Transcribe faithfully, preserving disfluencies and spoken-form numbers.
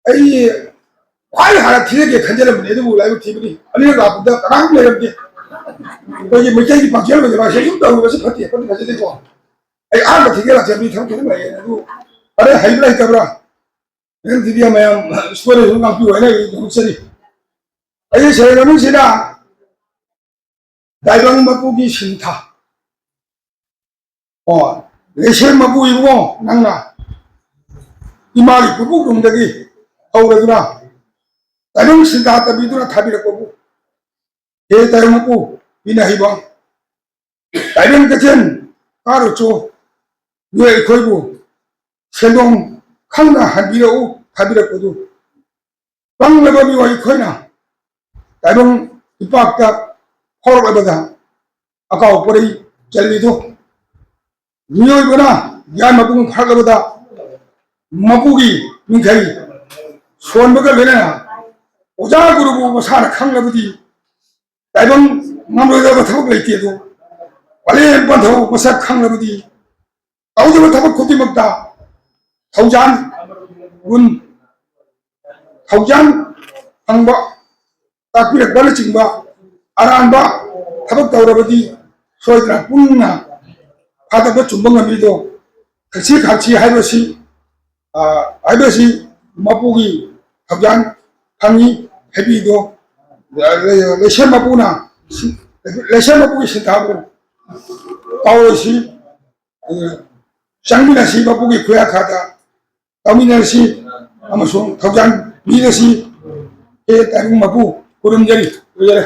ꯑꯩ ꯈ꯭ꯋꯥꯏ ꯍꯥꯟꯅ ꯊꯤꯔꯒꯦ ꯈꯟꯖꯔꯝꯕꯅꯦ, ꯑꯗꯨꯕꯨ ꯂꯥꯏꯕꯛ ꯊꯤꯕꯅꯤ, ꯑꯅꯤꯔꯛ ꯂꯥꯛꯄꯗ ꯀꯅꯥꯝ ꯂꯩꯔꯝꯗꯦ꯫ ꯑꯩꯈꯣꯏꯒꯤ ꯃꯩꯇꯩꯒꯤ ꯄꯥꯡꯊꯣꯛ ꯑꯣꯏꯖꯕ ꯍꯥꯏꯁꯦ ꯁꯨꯝ ꯇꯧꯔꯤꯕꯁꯤ ꯐꯠꯇꯦ, ꯐꯠꯇꯦ, ꯐꯖꯗꯦꯀꯣ꯫ ꯑꯩ ꯑꯍꯥꯟꯕ ꯊꯤꯒꯦ ꯂꯥꯛꯆꯕꯅꯤ, ꯊꯕꯛ ꯈꯤꯇꯪ ꯂꯩꯌꯦ꯫ ꯑꯗꯨ ꯐꯔꯦ, ꯍꯩꯕ꯭ꯔꯥ ꯍꯩꯇꯕ꯭ꯔꯥ, ꯃꯌꯥꯝ ꯊꯤꯕꯤꯌꯨ, ꯃꯌꯥꯝ ꯁꯣꯏꯔꯁꯨ ꯉꯥꯛꯄꯤꯌꯨ ꯍꯥꯏꯅ ꯑꯩ ꯍꯧꯖꯤꯛꯆꯔꯤ꯫ ꯑꯩꯒꯤ ꯁꯩꯔꯦꯡ ꯃꯃꯤꯡꯁꯤꯅ ꯇꯥꯏꯕꯪ ꯃꯄꯨꯒꯤ ꯁꯤꯟꯊꯥ꯫ ꯑꯣ, ꯂꯩꯁꯦꯝ ꯃꯄꯨ ꯏꯕꯨꯡꯉꯣ, ꯅꯪꯅ ꯏꯃꯥꯒꯤ ꯄꯨꯕꯨꯛ ꯅꯨꯡꯗꯒꯤ ꯍꯧꯔꯗꯨꯅ ꯇꯥꯏꯕꯪ ꯁꯤꯟꯊꯥ ꯇꯝꯕꯤꯗꯨꯅ ꯊꯥꯕꯤꯔꯛꯄꯕꯨ, ꯍꯦ ꯇꯥꯏꯕꯪ ꯃꯄꯨ, ꯃꯤꯅ ꯍꯩꯕ ꯇꯥꯏꯕꯪ ꯀꯩꯊꯦꯜ ꯀꯥꯔꯨꯆꯣ, ꯅꯣꯏ ꯑꯩꯈꯣꯏꯕꯨ ꯁꯦꯟꯗꯣꯡ ꯈꯪꯅ ꯍꯟꯕꯤꯔꯛꯎ ꯊꯥꯕꯤꯔꯛꯄꯗꯨ꯫ ꯄꯪꯂꯕ ꯃꯤꯑꯣꯏ ꯑꯩꯈꯣꯏꯅ ꯇꯥꯏꯕꯪ ꯏꯄꯥꯛꯇ ꯐꯥꯎꯔꯛꯂꯕꯗ ꯑꯀꯥꯎ ꯄꯣꯔꯩ ꯆꯜꯂꯤꯗꯣ꯫ ꯃꯤꯑꯣꯏꯕꯅ ꯒ꯭ꯌꯥꯟ ꯃꯄꯨꯡ ꯐꯥꯔꯛꯂꯕꯗ ꯃꯄꯨꯒꯤ ꯃꯤꯡꯈꯩ ꯁꯣꯟꯕꯒ ꯂꯣꯏꯅꯅ ꯑꯣꯖꯥ ꯒꯨꯔꯨꯕꯨ ꯃꯁꯥꯅ ꯈꯪꯂꯕꯗꯤ ꯇꯥꯏꯕꯪ ꯉꯝꯂꯣꯏꯗꯕ ꯊꯕꯛ ꯂꯩꯇꯦ ꯑꯗꯣ꯫ ꯄꯂꯦꯝ ꯄꯟꯊꯧ ꯃꯁꯛ ꯈꯪꯂꯕꯗꯤ ꯇꯧꯗꯕ ꯊꯕꯛ ꯈꯨꯗꯤꯡꯃꯛꯇ ꯊꯧꯖꯥꯟ ꯒꯨꯟ, ꯊꯧꯖꯥꯟ ꯐꯪꯕ, ꯇꯥꯛꯄꯤꯔꯛꯄꯅꯆꯤꯡꯕ ꯑꯔꯥꯟꯕ ꯊꯕꯛ ꯇꯧꯔꯕꯗꯤ ꯁꯣꯏꯗꯅ ꯄꯨꯟꯅ ꯐꯥꯗꯕ ꯆꯨꯝꯕ ꯉꯝꯃꯤꯗꯣ꯫ ꯊꯛꯁꯤ ꯈꯥꯁꯤ ꯍꯥꯏꯕꯁꯤ, ꯑ, ꯍꯥꯏꯕꯁꯤ ꯃꯄꯨꯒꯤ ꯊꯧꯖꯥꯟ ꯐꯪꯉꯤ ꯍꯥꯏꯕꯤꯗꯣ꯫ ꯂꯩꯁꯦꯝ ꯃꯄꯨꯅ, ꯂꯩꯁꯦꯝ ꯃꯄꯨꯒꯤ ꯁꯤꯟꯊꯥꯕꯨ ꯇꯧꯔꯣꯏꯁꯤ꯫ ꯑꯗꯨꯅ ꯆꯪꯃꯤꯟꯅꯁꯤ, ꯃꯄꯨꯒꯤ ꯈꯨꯌꯥꯈꯥꯗ ꯇꯧꯃꯤꯟꯅꯔꯁꯤ ꯑꯃꯁꯨꯡ ꯊꯧꯖꯥꯟ ꯄꯤꯔꯁꯤ꯫ ꯍꯦ ꯇꯥꯏꯕꯪ ꯃꯄꯨ, ꯈꯨꯔꯨꯝꯖꯔꯤ꯫ ꯂꯣꯏꯖꯔꯦ꯫